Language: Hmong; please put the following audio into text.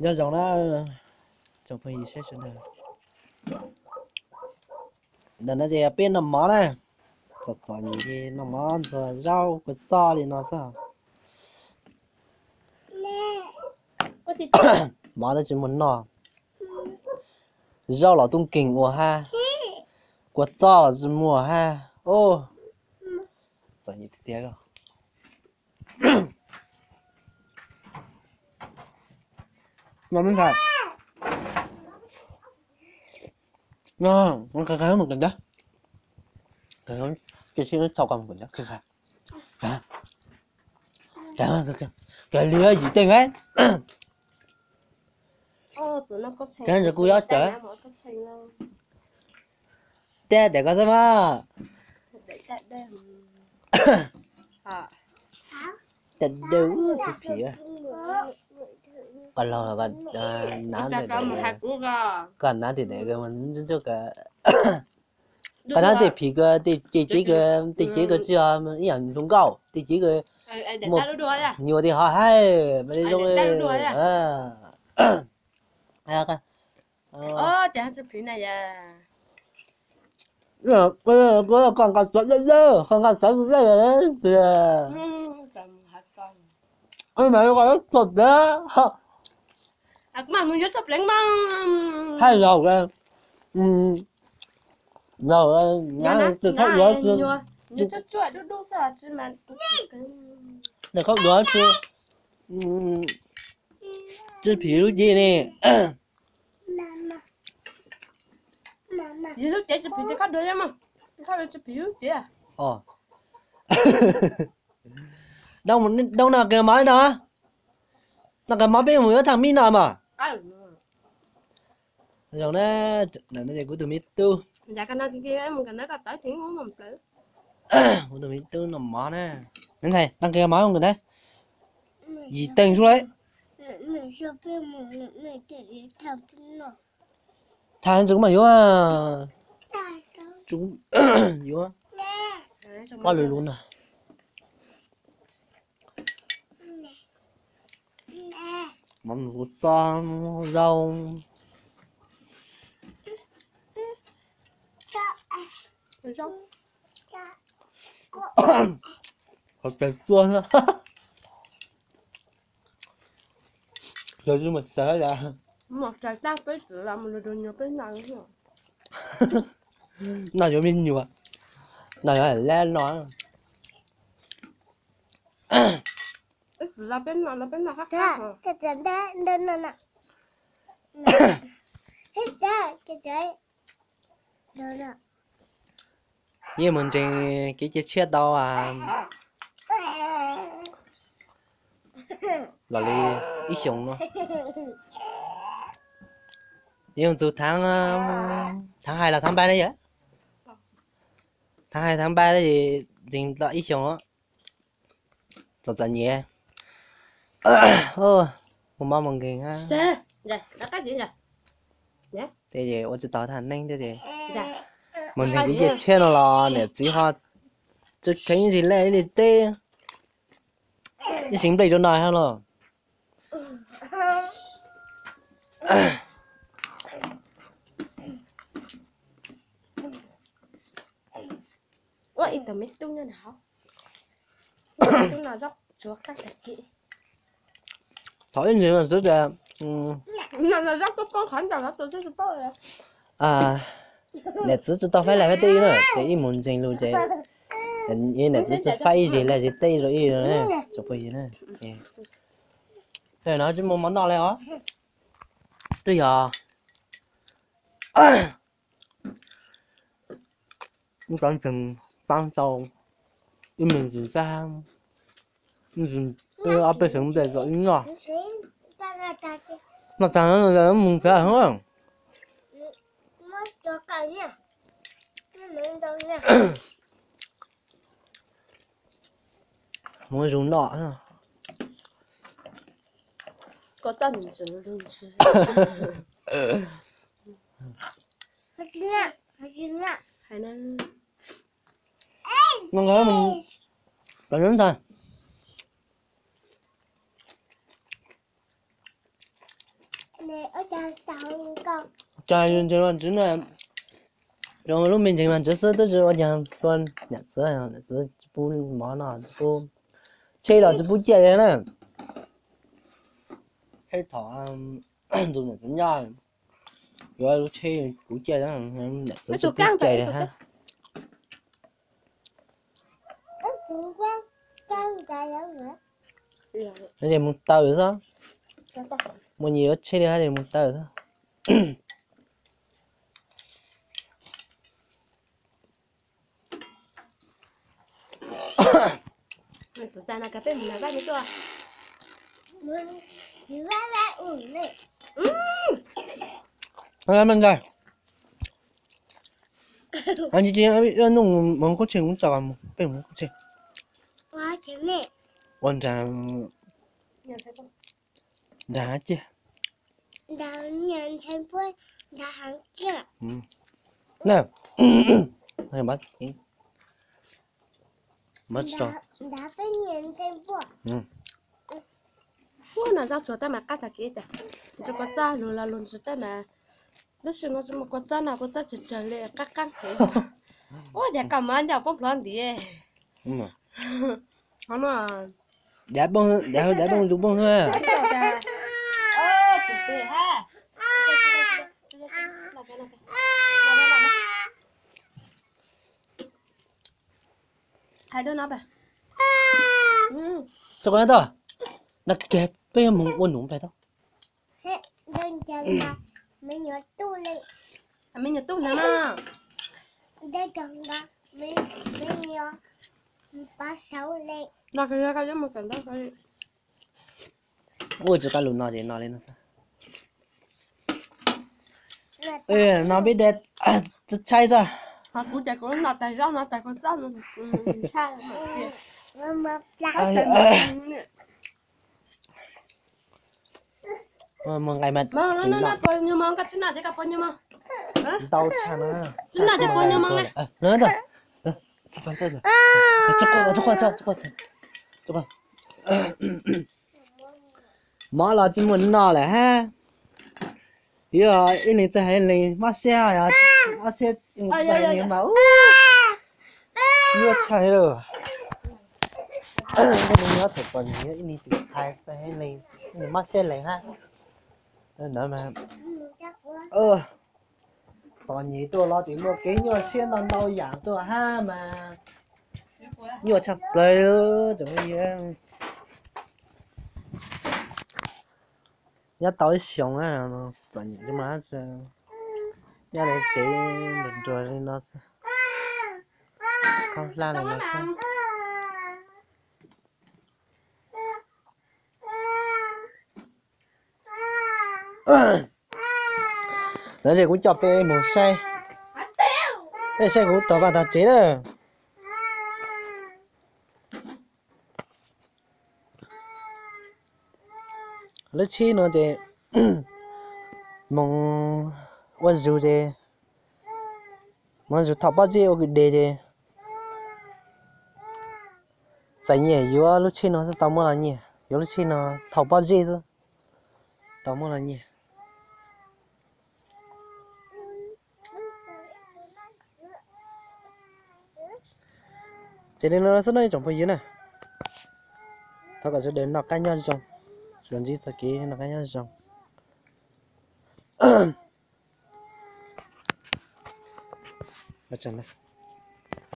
Nyob zoo na tsoom phooj ywg sawv daws. Ntawm no ces peb noj mov na, txom txom nyem ces noj mov ntxuag zaub kua txob li no xwb. Mov twb tsis muaj noj, zaub los tub nkeeg ua hab, kua txob los tsis muaj hab. Txom nyem tiag tiag. Li yim teeg, kuv yuav cawm. Teb daim koj xwb mas. Teb daim tsis phim. Koj laug, koj nab tim daim, koj nab tej phim, tej cev, tej cev koj tsis yog ib yam zoo nkauj, tej cev koj muaj nyuag tej ho hais mas li zoo. Koj nqa txawv lawm, koj nqa txawv lawm. Mas koj txog pem, hais zaum, zaum, tsis txhob yuav, tsis txhob yuav, tsis phim lub cev ne. Lub cev tsis phim ces koj dua, koj dua tsis phim lub cev. Doob, noj kawg mov no, noj kawg mov peb mus yuav thaj mib no mas. Zoo na, kuv tus me tub, kuv tus me tub noj mov na. Ntxhais, noj kawg mov na. Yim teeg sub lawm. Thaj ntxwg mas yuav, yuav, pob lwm lub na. Mov txob, zaub. Qhov txawv txua, yog tsis muaj txawv, muaj txawv tab peb txwv los mus lug dua nyuag peb noj. Noj yuav me nyuam, noj yuav lab no. Peb txwv los peb noj, los peb noj qab qab. Yeej mus ntseeg kev cia tshiab tau los li ib xyoos no. Yeej mus txug tháng, tháng hai los tháng ba ne yom? Tháng hai tháng ba ces ntseeg tau ib xyoos. Txom txom nyem, muaj mob muaj nkeeg. Tej ces ua tsis tau thaj neeb thiab ces mus ntseeg kev cia tshiab no los niam txiv ho tsis kheev ib ntsis lej ib ntsis teb, ib sim nplej rau no hab los. Ua ib tug me tub nyob hauv. Thov ib ntsis xwb tias, niam txiv tsis tau faib laj faib teb na, ces ib mus ntseeg lug ces niam txiv tsis faib ib zig laj zig teb rau ib, tsoom phooj ywg na. Ces no tsis muaj mov noj li os, twb yog ib tsob ntseeg paab tau ib me ntsis xwb, ob peb xeev nplej tau ib noj. Noj tag mus tsev. Mus zoo noj. Ntxhais, ntxhais, ntxhais, Cas ntseeg mas ntxiv na, zoo lub me ntseeg mas ntxiv xwb, twb tsis ua cas tua niam txiv, niam txiv tsis pub mov noj, tsis pub tsheb los tsis pub ciaj li na. Tsheb thaum ntu niam txiv nyob, yuav lub tsheb kuv ciaj, niam txiv tsis pub ciaj li hab. Ces mus taw xwb, muaj nyiaj yuav tsheb li hab es mus taw xwb. Nug mus koob tsheej, kuv tso mus peb mus koob tsheej. Ua nrag, nrag ciaj. Ua no zaj tsuag tab mas qab tag kev tas, tsis kua txob lug los lug ntsis tab mas, lub sij no tsis muaj kua txob no, kua txob tsawg tsawg li qab qab kev. Ua cas koj muab ncauj poob plhuav ntiav. Dav, dav pooj lug pooj hab. Hais dua no pem. Txhob kov tau, nag kiag peb yuav mus ua num pem tau. Me nyuam tub na, no koj yuav mus kawm ntawv. Ua tsis qab lus no ces no li no xwb. No peb de tshaib xwb. Kuv ces kuv noj tag zaub no tag kua txob no. Mus nqaij mas ntau tshaj no. Mov los tsis muaj noj lawm hab. Yog ib leeg txawj hais ib leeg mob siab, mob siab ib leeg txawj hais ib leeg mas ub, nyuaj tshaj lawm. Ib leeg nyob txom txom nyem, ib leeg tsis hais txawj hais ib leeg, ib leeg mob siab lees hab. Ntawd mas txom nyem tuaj los tseem muaj kev nyuaj siab ntau ntau yam tuaj hab mas nyuaj tshaj plaws li tsoom phooj ywg. Nyob tau ib xyoos txom nyem li mas nyob li tsev nruag nruag li no xwb, khaub hlab li no xwb. Ntawd ces kuv coj peb mus saib, peb saib kuv tog vaj tog tsev na. Lub tsheb no ces moog ua zug ces, moog ua zug thaum pob zeb ua kwv deg ces txais nyiaj yuav lub tsheb no xwb tau muab los nyiaj, yuav lub tsheb no thaum pob zeb xwb tau muab los nyiaj. Ces li no xwb no ib tsoom phooj ywg na, thov kom sawv daws noj qab nyob zoo, sawv daws ntsib txoj kev noj qab nyob zoo.